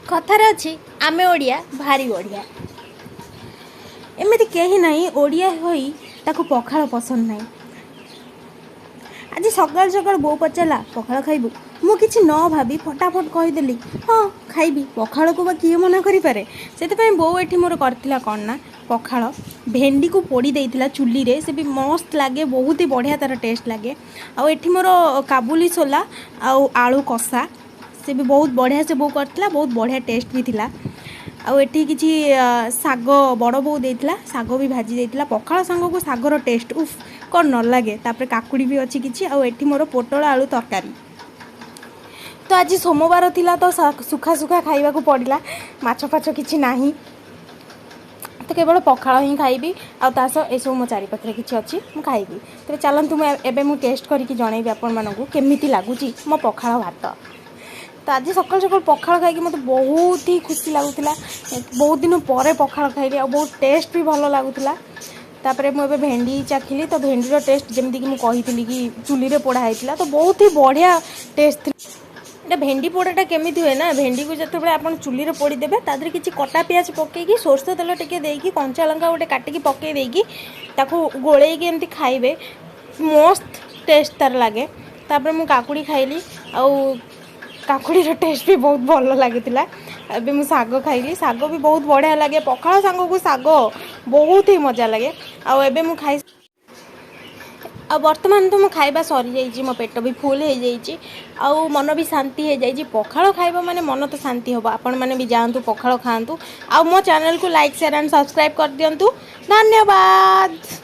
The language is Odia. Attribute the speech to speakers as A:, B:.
A: କଥାରେ ଅଛି, ଆମେ ଓଡ଼ିଆ ଭାରି ବଢ଼ିଆ। ଏମିତି କେହି ନାହିଁ ଓଡ଼ିଆ ହୋଇ ତାକୁ ପଖାଳ ପସନ୍ଦ ନାହିଁ। ଆଜି ସକାଳୁ ସକାଳୁ ବୋଉ ପଚାରିଲା, ପଖାଳ ଖାଇବୁ? ମୁଁ କିଛି ନ ଭାବି ଫଟାଫଟ କହିଦେଲି, ହଁ ଖାଇବି। ପଖାଳକୁ ବା କିଏ ମନା କରିପାରେ? ସେଥିପାଇଁ ବୋଉ ଏଠି ମୋର କରିଥିଲା କ'ଣ ନା ପଖାଳ, ଭେଣ୍ଡିକୁ ପୋଡ଼ି ଦେଇଥିଲା ଚୁଲିରେ। ସେ ବି ମସ୍ତ ଲାଗେ, ବହୁତ ହି ବଢ଼ିଆ ତା'ର ଟେଷ୍ଟ ଲାଗେ। ଆଉ ଏଠି ମୋର କାବୁଲି ସୋଲା ଆଉ ଆଳୁ କଷା, ସେ ବି ବହୁତ ବଢ଼ିଆ ସେ ବୋଉ କରିଥିଲା, ବହୁତ ବଢ଼ିଆ ଟେଷ୍ଟ ବି ଥିଲା। ଆଉ ଏଠି କିଛି ଶାଗ ବଡ଼ ବୋଉ ଦେଇଥିଲା, ଶାଗ ବି ଭାଜି ଦେଇଥିଲା। ପଖାଳ ସାଙ୍ଗକୁ ଶାଗର ଟେଷ୍ଟ ଉଫ୍ କ'ଣ ନ ଲାଗେ। ତାପରେ କାକୁଡ଼ି ବି ଅଛି କିଛି। ଆଉ ଏଠି ମୋର ପୋଟଳ ଆଳୁ ତରକାରୀ। ତ ଆଜି ସୋମବାର ଥିଲା, ତ ଶୁଖା ଶୁଖା ଖାଇବାକୁ ପଡ଼ିଲା, ମାଛ ଫାଛ କିଛି ନାହିଁ, ତ କେବଳ ପଖାଳ ହିଁ ଖାଇବି। ଆଉ ତା ସହ ଏସବୁ ମୋ ଚାରିପାଖରେ କିଛି ଅଛି, ମୁଁ ଖାଇବି। ତେବେ ଚାଲନ୍ତୁ, ମୁଁ ଏବେ ମୁଁ ଟେଷ୍ଟ କରିକି ଜଣେଇବି ଆପଣମାନଙ୍କୁ କେମିତି ଲାଗୁଛି ମୋ ପଖାଳ ଭାତ। ତ ଆଜି ସକାଳୁ ସକାଳୁ ପଖାଳ ଖାଇକି ମୋତେ ବହୁତ ହି ଖୁସି ଲାଗୁଥିଲା। ବହୁତ ଦିନ ପରେ ପଖାଳ ଖାଇଲି ଆଉ ବହୁତ ଟେଷ୍ଟ ବି ଭଲ ଲାଗୁଥିଲା। ତାପରେ ମୁଁ ଏବେ ଭେଣ୍ଡି ଚାଖିଲି, ତ ଭେଣ୍ଡିର ଟେଷ୍ଟ ଯେମିତିକି ମୁଁ କହିଥିଲି କି ଚୁଲିରେ ପୋଡ଼ା ହେଇଥିଲା, ତ ବହୁତ ହି ବଢ଼ିଆ ଟେଷ୍ଟ ଥିଲା। ଏଇଟା ଭେଣ୍ଡି ପୋଡ଼ାଟା କେମିତି ହୁଏ ନା, ଭେଣ୍ଡିକୁ ଯେତେବେଳେ ଆପଣ ଚୁଲିରେ ପୋଡ଼ିଦେବେ, ତା ଦେହରେ କିଛି କଟା ପିଆଜ ପକାଇକି, ସୋରିଷ ତେଲ ଟିକେ ଦେଇକି, କଞ୍ଚା ଲଙ୍କା ଗୋଟେ କାଟିକି ପକାଇ ଦେଇକି, ତାକୁ ଗୋଳେଇକି ଏମିତି ଖାଇବେ, ମସ୍ତ ଟେଷ୍ଟ ତାର ଲାଗେ। ତାପରେ ମୁଁ କାକୁଡ଼ି ଖାଇଲି ଆଉ କାକୁଡ଼ିର ଟେଷ୍ଟ ବି ବହୁତ ଭଲ ଲାଗୁଥିଲା। ଏବେ ମୁଁ ଶାଗ ଖାଇଲି, ଶାଗ ବି ବହୁତ ବଢ଼ିଆ ଲାଗେ। ପଖାଳ ସାଙ୍ଗକୁ ଶାଗ ବହୁତ ହି ମଜା ଲାଗେ। ଆଉ ଏବେ ମୁଁ ଖାଇ ଆଉ ବର୍ତ୍ତମାନ ତ ମୋ ଖାଇବା ସରିଯାଇଛି, ମୋ ପେଟ ବି ଫୁଲ୍ ହେଇଯାଇଛି ଆଉ ମନ ବି ଶାନ୍ତି ହେଇଯାଇଛି। ପଖାଳ ଖାଇବା ମାନେ ମନ ତ ଶାନ୍ତି ହେବ। ଆପଣମାନେ ବି ଯାଆନ୍ତୁ, ପଖାଳ ଖାଆନ୍ତୁ ଆଉ ମୋ ଚ୍ୟାନେଲକୁ ଲାଇକ୍, ସେୟାର ଆଣ୍ଡ ସବସ୍କ୍ରାଇବ୍ କରିଦିଅନ୍ତୁ। ଧନ୍ୟବାଦ।